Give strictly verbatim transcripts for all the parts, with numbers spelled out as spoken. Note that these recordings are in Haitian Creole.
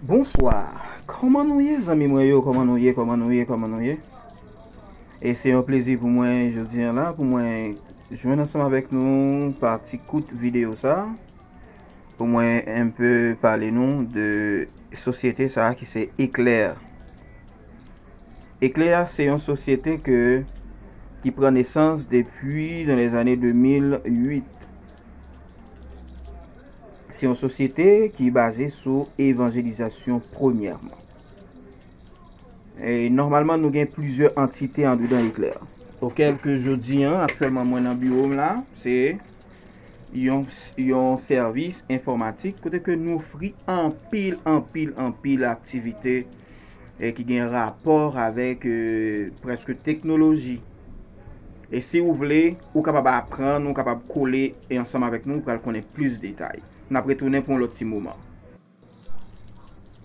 Bonswa. Kòman nou ye, zanmi mwen yo? Kòman nou ye? Kòman nou ye? Kòman nou ye? E se yon plezi pou mwen jodi an la, pou mwen jwenn ansanm avèk nou pa ti kout videyo sa, pou mwen enpe pale nou de sosyete sa ki se Eclair. Eclair se yon sosyete ke, ki pran nesans depi dans les années deux mille huit. Se yon sosyete ki baze sou evanjelizasyon premyèman. E nòmalman, nou gen plizyè antite andedan Eclair. Okel ke jodi an, aktyèlman mwen nan biwo m la, se yon, yon sèvis enfòmatik kote ke nou ofri anpil, anpil, anpil aktivite e ki gen rapò avèk e, prèske teknoloji. E si ou vle, ou kapab aprann, ou kapab kole e ansanm avèk nou, ou pral konnen plis detay. N ap retounen pou yon lòt ti moman.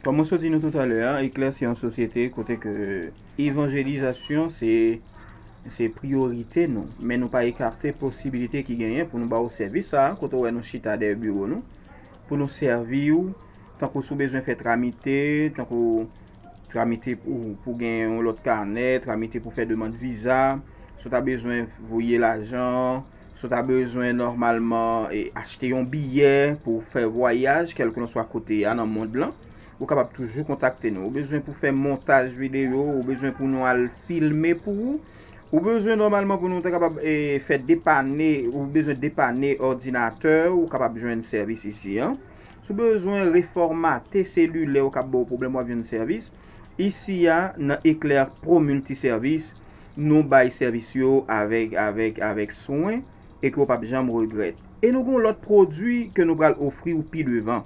Kòm mwen sot di nou toutalè a, Eclair se yon sosyete kote ke evanjelizasyon se, se priyorite nou, men nou pa ekate posibilite ki genyen pou nou ba w sèvis sa a, kote w wè nou chita dèyè biwo nou, pou nou sèvi w, tankou si w bezwen fè tramite, tankou tramite pou, pou gen yon lòt kanè, tramite pou fè demann viza, si w ta bezwen voye lajan, si w ta bezwen nòmalman e, achte yon biyè pou fè vwayaj, kèlkelanswa kote a nan mond lan, ou kapab toujou kontakte nou. Ou bezwen pou fè montaj videyo, ou bezwen pou nou al filme pou ou, ou bezwen nòmalman pou nou ta kapab e, fè depane, ou bezwen depane òdinatè, ou kapab jwenn sèvis isi an. Si w bezwen refòmate selilè ou k ap ba w pwoblèm, w ap jwenn sèvis. Isi a, nan Eclair Pro Multiservice, nou bay sèvis yo avèk, avèk, avèk swen e ke w p ap janm regrèt. E nou gen yon lòt pwodui ke nou pral ofri w pi devan.